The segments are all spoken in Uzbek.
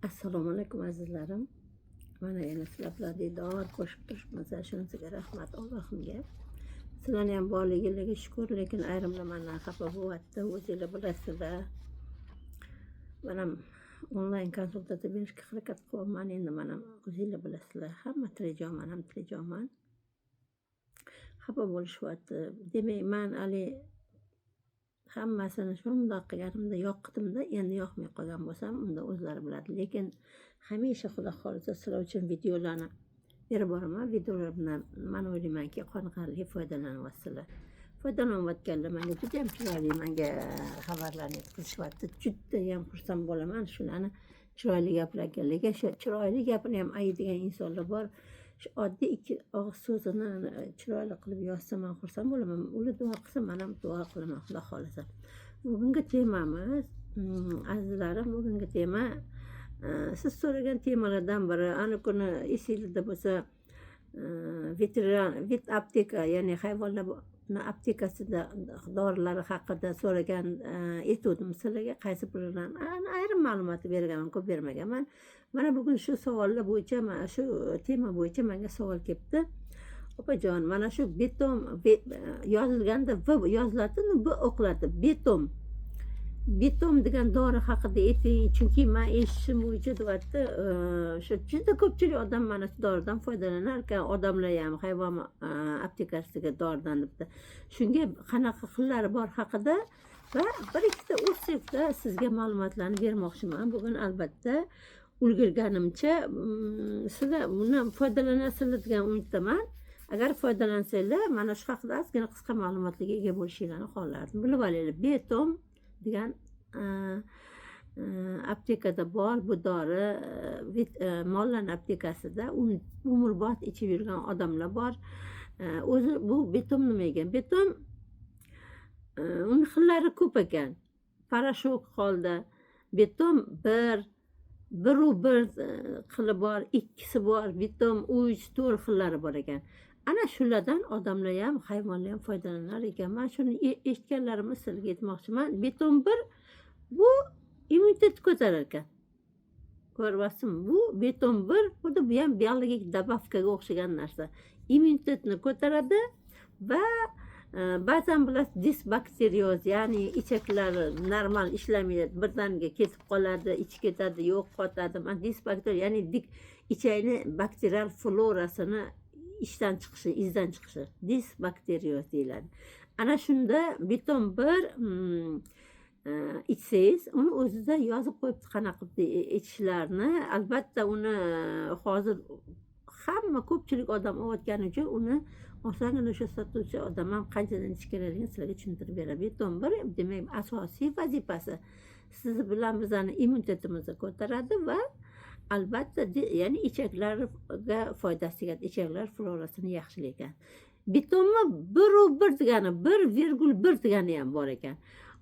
Assalomu alaykum, azizlarim. Mana, yana sizlar bilan diydor ko'rishib turishimiz, shunisiga rahmat Allohimga. Sizlarni ham borliginglarga shukur, lekin ayrimlar mandan xafa bo'lyapti, o'zinglar bilasizlar. Man ham onlayn konsultatsiya berishga harakat qilyapman endi. Man ham, o'zinglar bilasizlar, hamma tirik, man ham tirikjonman. Xafa bo'lishyapti. Demak, man haligi hammasini shundoq qilganimda yoqdimda, endi yoqmay qolgan bo'lsam, unda o'zlari biladi. Lekin hamisha, Xudo xohlasa, sizlar uchun videolarni berib boraman. Videolar bilan man o'ylaymanki, qoniqarli foydalanyapsizlar. Foydalanayotganlar manga judayam chiroyli manga xabarlarni yetkazishyapti. Judayam xursand bo'laman shularni chiroyli gaplarga. Lekin shu chiroyli gapini ham aytadigan insonlar bor. Shu oddiy ikki og'iz so'zini chiroyli qilib yozsa, man xursand bo'laman. Ular duo qilsa, man ham duo qilaman, Xudo xohlasa. Bugungi temamiz, azizlarim, bugungi tema siz so'ragan temalardan biri. Ana kuni esinglarda bo'lsa, veterinar vet apteka, ya'ni hayvonlarni aptekasida dorilari haqida so'ragan aytuvdim sizlarga, qaysi biridan ayrim ma'lumotni berganman, ko'p bermaganman. Mana bugun shu savollar bo'yicha, mana shu tema bo'yicha menga savol kelibdi. Opajon, mana shu betom yozilganda v yoziladi, b o'qiladi, betom. Betom degan dori haqida ayting, chunki man eshitishim bo'yicha, deyapti, shu juda ko'pchilik odam mana shu doridan foydalanar ekan, odamlar ham hayvon aptekasidagi doridan, debdi. Shunga qanaqa xillari bor haqida va bir ikkita отзыв da sizga ma'lumotlarni bermoqchiman. Bugun albatta ulgurganimcha sizlar bundan foydalanasizlar degan umiddaman. Agar foydalansanglar, mana shu haqida ozgina qisqa ma'lumotlarga ega bo'lishinglarni xohlardim. Bilib olinglar, betom degan aptekada bor bu dori, mollarni aptekasida umrbod ichib yurgan odamlar bor. O'zi bu betom nima ekan? Betom uni xillari ko'p ekan. Порошок holda betom bir, biru bir xili bor, ikkisi bor, betom uch, to'rt xillari bor ekan. Ana shulardan odamlar ham, hayvonlar ham foydalanar ekan. Man shuni eshitganlarimni sizlarga aytmoqchiman. Betom bir, bu immunitetni ko'tarar ekan. Ko'ryapsizmi? Bu betom bir, xuddi bu ham biologik добавка ga o'xshagan narsa. Immunitetni ko'taradi va ba'zan, bilasiz, disbakterioz, ya'ni ichaklar normal ishlamaydi, birdaniga ketib qoladi, ichi ketadi, yo'q, qotadi. Mana disbakteriya, ya'ni dik ichakni bakterial florasini ishdan chiqishi, izdan chiqishi disbakterioz deyiladi. Ana shunda betom bir ichsangiz, uni o'zida yozib qo'yibdi qanaqa qilib ichishlarini. Albatta, uni hozir hamma, ko'pchilik odam olayotgani uchun uni osongina o'sha sotuvchi odam ham qanchadan ichish kerakligini sizlarga tushuntirib beradi. Betom bir, demak, asosiy vazifasi siz bilan bizani immunitetimizni ko'taradi va albatta ya'ni ichaklarga foydasi tegadi, ichaklar florasini yaxshilar ekan. Betomni biru bir degani, 1,1 degani ham bor ekan.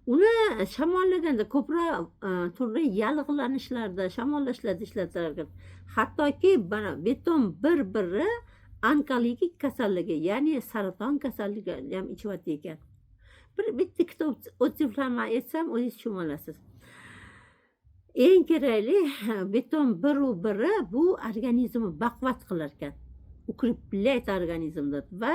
Uni shamollaganda ko'proq, turli yallig'lanishlarda, shamollashlarda ishlatilar ekan. Hattoki mana betom bir biri onkologik kasalligi, ya'ni saraton kasalligi ham ichyapti ekan. Bir bitta ikkita отзыв larni aytsam, o'zingiz tushunib olasiz. Eng kerakli, betom biru biri bu organizmni baquvvat qilar ekan, укрепляет организм va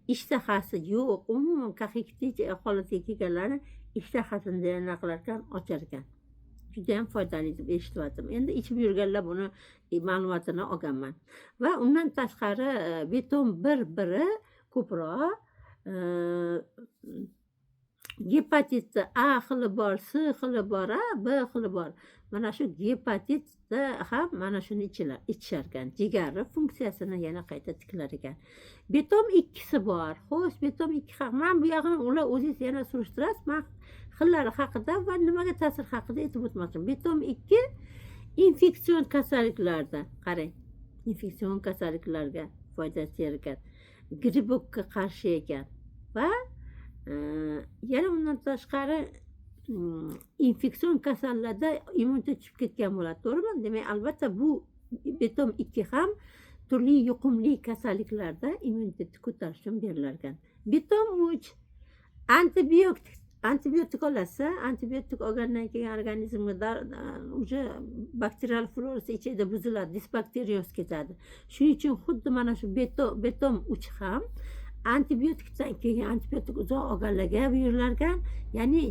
ishtahasi yo'q, umuman кахексия holatga kelganlarni ishtahasini nima qilar ekan, ochar ekan. Judayam foydali deb eshityaptim. Endi ichib yurganlar buni ma'lumotini olganman. Va undan tashqari beton bir biri ko'proq gepatitni A xili bor, S xili bor, a, B xili bor. Mana shu gepatitda ham mana shuni ichishar ekan. Jigarni funksiyasini yana qayta tiklar ekan. Betom ikkisi bor. Xo'sh, betom ikki ham. Man bu yog'ini ular o'zingiz yana surishtirasiz. Man xillari haqida va nimaga ta'sir haqida aytib o'tmoqchiman. Betom ikki infeksion kasalliklarda, qarang, infeksion kasalliklarga foydasi tegar ekan. Грибок ka qarshi ekan va yana undan tashqari infeksion kasallarda immunitet tushib ketgan bo'ladi, to'g'rimi? Demak, albatta, bu betom ikki ham turli yuqumli kasalliklarda immunitetni ko'tarish uchun berilar ekan. Betom uch antibiotik. Antibiotik olasiz, antibiotik olgandan keyin organizmga уже bakterial florasi ichida buziladi, disbakterioz ketadi. Shuning uchun xuddi mana shu betom 3 ham antibiotikdan keyin antibiotik uzoq olganlarga buyurilar ekan, ya'ni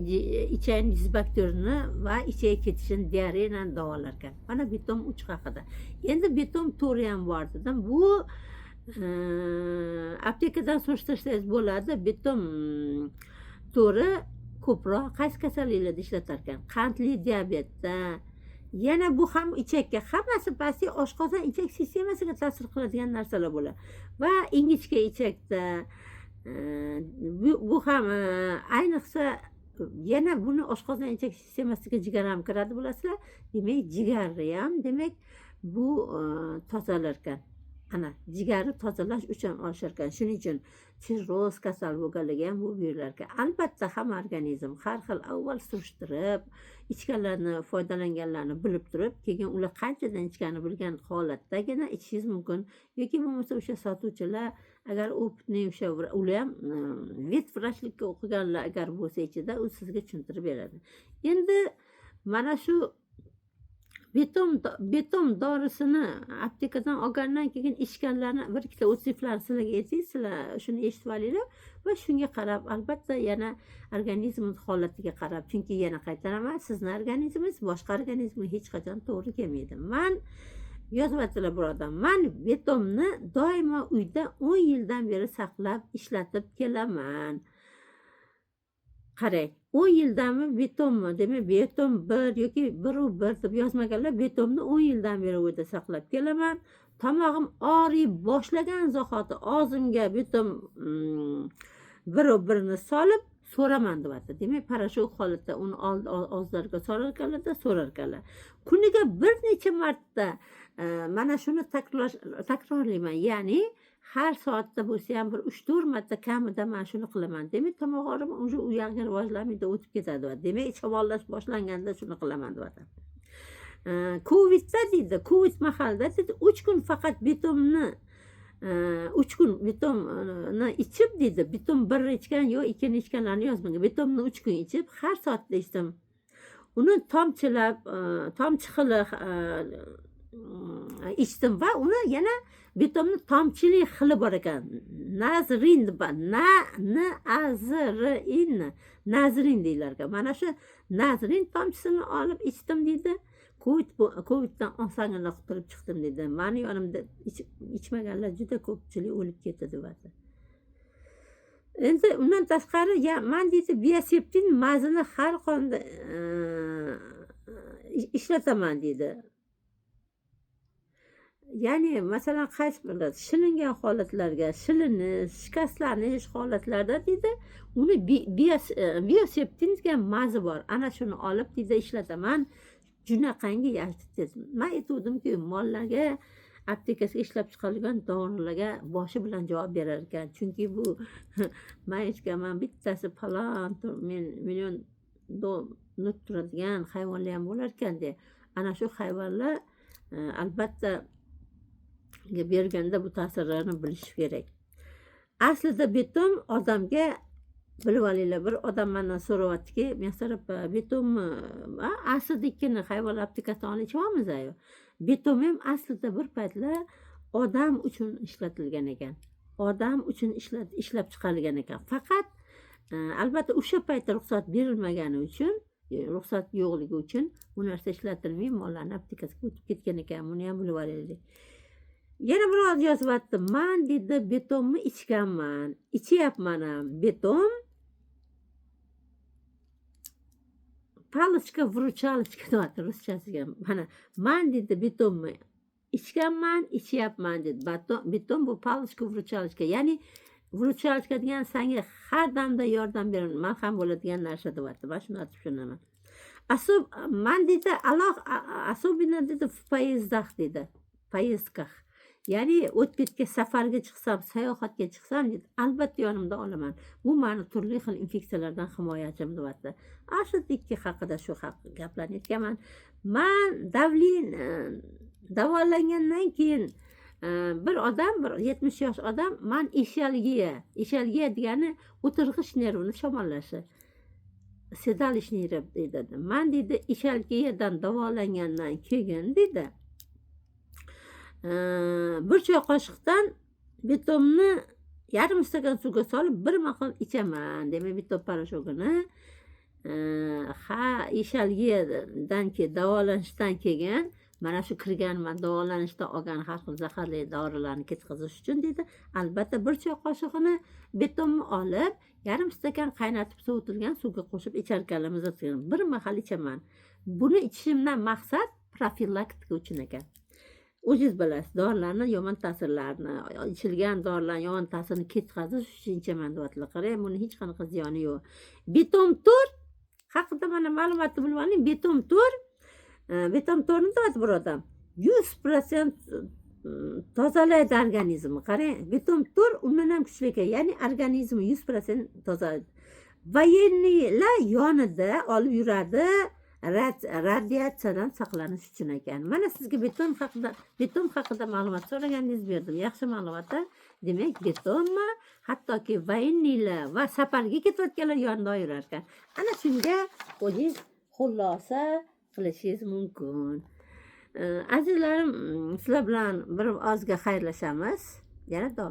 ichakni disbakteriozini va ichak ketishini, diareyani davolar ekan. Mana betom 3 haqida. Endi betom 4 ham bor dedim. Bu aptekadan surishtirsangiz bo'ladi. Betom 4 ko'proq qaysi kasalliklarda ishlatar ekan? Qandli diabetda, yana bu ham ichakka, hammasi pastki oshqozon ichak sistemasiga ta'sir qiladigan narsalar bo'ladi. Va ingichka ichakda bu ham ayniqsa yana buni oshqozon ichak sistemasiga jigar ham kiradi, bilasizlar. Demak, jigarni ham, demak, bu tozalar ekan. Ana jigarni tozalash uchun olishar ekan. Shuning uchun sirroz kasal bo'lganlarga ham bu buyurilar ekan. Albatta hamma organizm har xil, avval surishtirib, ichganlarni, foydalanganlarni bilib turib, keyin ular qanchadan ichganini bilgan holatdagina ichishingiz mumkin. Yoki bo'lmasa o'sha sotuvchilar agar опытный, o'sha ular ham vet vrachlikka o'qiganlar agar bo'lsa ichida, u sizga tushuntirib beradi. Endi mana shu betom dorisini aptekadan olgandan keyin ichganlarni bir ikkita отзыв larni sizlarga aytay, sizlar shuni eshitib olinglar va shunga qarab albatta yana organizm holatiga qarab, chunki yana qaytaraman, sizni organizmingiz boshqa organizmga hech qachon to'g'ri kelmaydi. Man yozyaptilar bir odam, man betomni doimo uyda 10 yildan beri saqlab ishlatib kelaman. Qarang, 10 yildanmi betommi, demak betom 1 yoki 1 u 1 deb yozmaganlar, betomni 10 yildan beri uyda saqlab kelaman. Tomog'im og'riy boshlagan zahoti og'zimga betom 1 u 1ni solib so'raman deyapti. Demak, порошок holatda uni og'izlariga solar ekanlarda, so'rar ekanlar. Kuniga bir necha marta mana shuni takrorlayman, ya'ni har soatda bo'lsa ham bir 3-4 marta kamida mana shuni qilaman. Demak, tomoq og'rig'i уже u yog'iga rivojlanmaydi, o'tib ketadi deyapti. Demak, shamollash boshlanganda shuni qilaman deyapti. Covidda deydi, Covid mahalida deydi, 3 kun faqat betomni, 3 kun betomni ichib deydi, betom 1 ichgan yo 2ni ichganlarni yozmagan. Betomni 3 kun ichib, har soatda ichdim. Uni tomchilab, tomchi xili ichdim va uni yana betomni tomchili xili bor ekan. Nazrin deb, na N A Z R I N, Nazrin deyilar ekan. Mana shu Nazrin tomchisini olib ichdim deydi. Coviddan osongina qutulib chiqdim deydi. Mani yonimda ichmaganlar juda ko'pchilik o'lib ketdi deyapti. Endi undan tashqari, ya man deydi, bioseptin mazini har qanday ishlataman deydi. Ya'ni masalan qaysi bo'ladi, shilingan holatlarga, shilinish, shikastlanish holatlarda deydi, uni bioseptin degan mazi bor. Ana shuni olib deydi ishlataman. Junaqangi yaxshi dedim. Man aytuvdimki, mollarga aptekasiga ishlab chiqarilgan dorilarga boshi bilan javob berar ekan. Chunki bu man aytganman, bittasi falon million dollar turadigan hayvonlar ham bo'lar ekan de. Ana shu hayvonlar albatta berganda bu ta'sirlarni bilish kerak. Aslida beton odamga, bilib olinglar, bir odam mandan so'rayaptiki, Miyasar opa, betonmi aslida hayvonlar aptekasidan olib ichyapmiz-ku. Beton ham aslida bir paytlar odam uchun ishlatilgan ekan. Odam uchun ishlab chiqarilgan ekan. Faqat albatta o'sha paytda ruxsat berilmagani uchun, ruxsat yo'qligi uchun bu narsa ishlatilmay mollarni aptekasiga o'tib ketgan ekan. Buni ham bilib olaylik. Yana birov yozyapti, man deydi betonni ichganman, ichyapman ham. Beton палочка выручалочка deyapti ruschasiga. Mana man deydi betonni ichganman, ichyapman deydi. Beton bu палочка выручалочка, ya'ni выручалочка degan sanga har damda yordam beradi, malham bo'ladigan narsa deyapti. Man shuni tushunaman. Man deydi aloq особенно deydi в поездах deydi, поездках. Ya'ni o'tib safarga chiqsam, sayohatga chiqsam deydi, albatta yonimda olaman. Bu mani turli xil infeksiyalardan himoyachim deyapti. Ashudikki haqida shu haq gaplarni aytganman. Man davlin davolangandan keyin bir odam, bir 70 yosh odam, man ishalgiya, ishalgiya degani o'tirg'ich nervini shamollashi. Седалищный нерв deydi. Man, deydi, ishalkiyadan davolangandan keyin, deydi, bir choy qoshiqdan betomni yarim stakan suvga solib bir mahal ichaman. Demak, beton порошок ini, ha, ishalgiyadan keyin, davolanishdan keyin, mana shu kirgan davolanishda olgan har xil zaharli dorilarni ketkazish uchun, deydi, albatta bir choy qoshig'ini betonni olib, yarim stakan qaynatib sovitilgan suvga qo'shib icharkanlar. Bir mahal ichaman. Buni ichishimdan maqsad profilaktika uchun ekan. O'zingiz bilasiz, dorilarni yomon ta'sirlarini, ichilgan dorilarni yomon ta'sirini ketkazish uchun ichaman, deyaptilar. Qarang, buni hech qanaqa ziyoni yo'q. Betom 4 haqida mana ma'lumotni bilib oling. Betom 4, betom 4ni, deyapti bir odam, 100% tozalaydi organizmni. Qarang, betom 4 undan ham kuchli ekan, ya'ni organizmni 100% tozalaydi. Военный lar yonida olib yuradi, radiatsiyadan saqlanish uchun ekan. Mana sizga beton haqida ma'lumot so'raganingiz berdim. Yaxshi ma'lumot. Demak, betonmi, hattoki военный lar va safarga ketayotganlar yonida yurar ekan. Ana shunga o'zingiz xulosa qilishingiz mumkin. Azizlarim, sizlar bilan bir ozga xayrlashamiz. Yana davom.